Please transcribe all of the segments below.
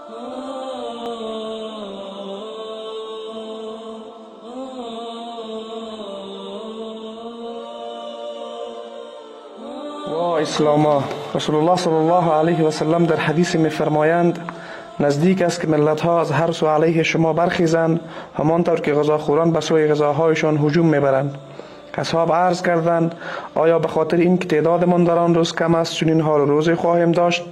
وا اسلاما، رسول الله صلی الله علیه و سلم در حدیث می‌فرمایند: نزدیک است که ملت‌ها از هر سو علیه شما برخیزند، همانطور که غذاخوران به سوی غذاهایشان هجوم می‌برند. اصحاب عرض کردند: آیا به خاطر اینکه تعدادمان در آن روز کم است چنین حال و روزی خواهیم داشت؟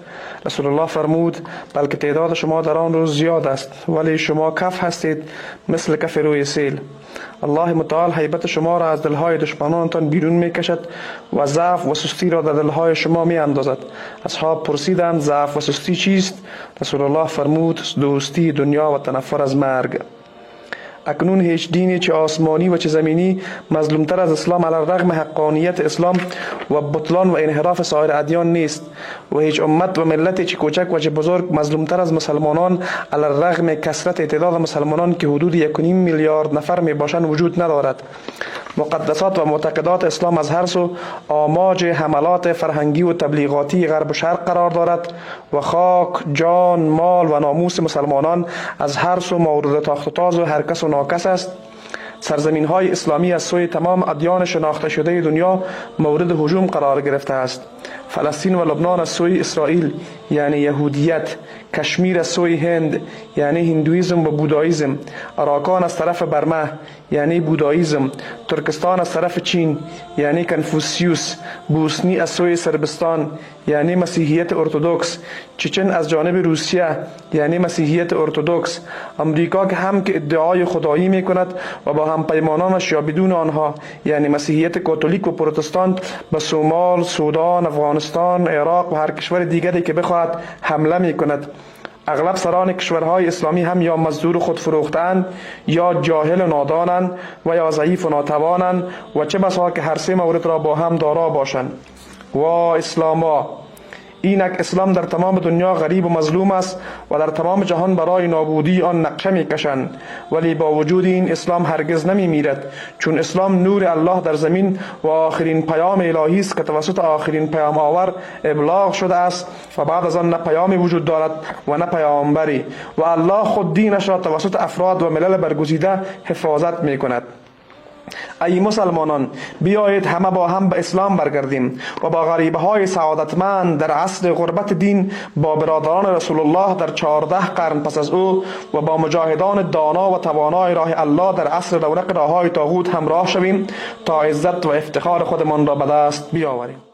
رسول الله فرمود: بلکه تعداد شما در آن روز زیاد است، ولی شما کف هستید مثل کف روی سیل. الله متعال هیبت شما را از دلهای دشمنانتان بیرون می کشد و ضعف و سستی را در دلهای شما می اندازد. اصحاب پرسیدند: ضعف و سستی چیست؟ رسول الله فرمود: دوستی دنیا و تنفر از مرگ. اکنون هیچ دینی چه آسمانی و چه زمینی مظلومتر از اسلام علی رغم حقانیت اسلام و بطلان و انحراف سایر ادیان نیست و هیچ امت و ملتی چه کوچک و چه بزرگ مظلومتر از مسلمانان علی رغم کثرت تعداد مسلمانان که حدود 1.5 میلیارد نفر می باشند وجود ندارد. مقدسات و معتقدات اسلام از هر سو آماج حملات فرهنگی و تبلیغاتی غرب و شرق قرار دارد و خاک، جان، مال و ناموس مسلمانان از هر سو مورد تاخت و تاز و هر کس و ناکس است. سرزمین های اسلامی از سوی تمام ادیان شناخته شده دنیا مورد هجوم قرار گرفته است. فلسطین و لبنان از سوی اسرائیل یعنی یهودیت، کشمیر از سوی هند یعنی هندویزم و بوداییزم، اراکان از طرف برمه یعنی بوداییزم، ترکستان از طرف چین یعنی کنفوسیوس، بوسنی از سوی سربستان یعنی مسیحیت ارتودکس، چچن از جانب روسیه یعنی مسیحیت ارتودکس، امریکا که هم که ادعای خدایی می کند و با هم پیمانانش یا بدون آنها یعنی مسیحیت کاتولیک و پروتستانت به سومال، سودان، افغانستان، عراق و هر کشور دیگری که بخواهد حمله می کند. اغلب سران کشورهای اسلامی هم یا مزدور خود فروختند یا جاهل و نادانند و یا ضعیف و ناتوانند و چه بسا که هر سه مورد را با هم دارا باشند. وا اسلاما، اینک اسلام در تمام دنیا غریب و مظلوم است و در تمام جهان برای نابودی آن نقشه میکشند، ولی با وجود این اسلام هرگز نمی میرد، چون اسلام نور الله در زمین و آخرین پیام الهی است که توسط آخرین پیام آور ابلاغ شده است و بعد از آن نه پیامی وجود دارد و نه پیامبری و الله خود دینش را توسط افراد و ملل برگزیده حفاظت می کند. ای مسلمانان، بیایید همه با هم به اسلام برگردیم و با غریبه های سعادتمند در عصر غربت دین، با برادران رسول الله در 14 قرن پس از او و با مجاهدان دانا و توانای راه الله در عصر رونق راههای طاغوت همراه شویم تا عزت و افتخار خودمان را به دست بیاوریم.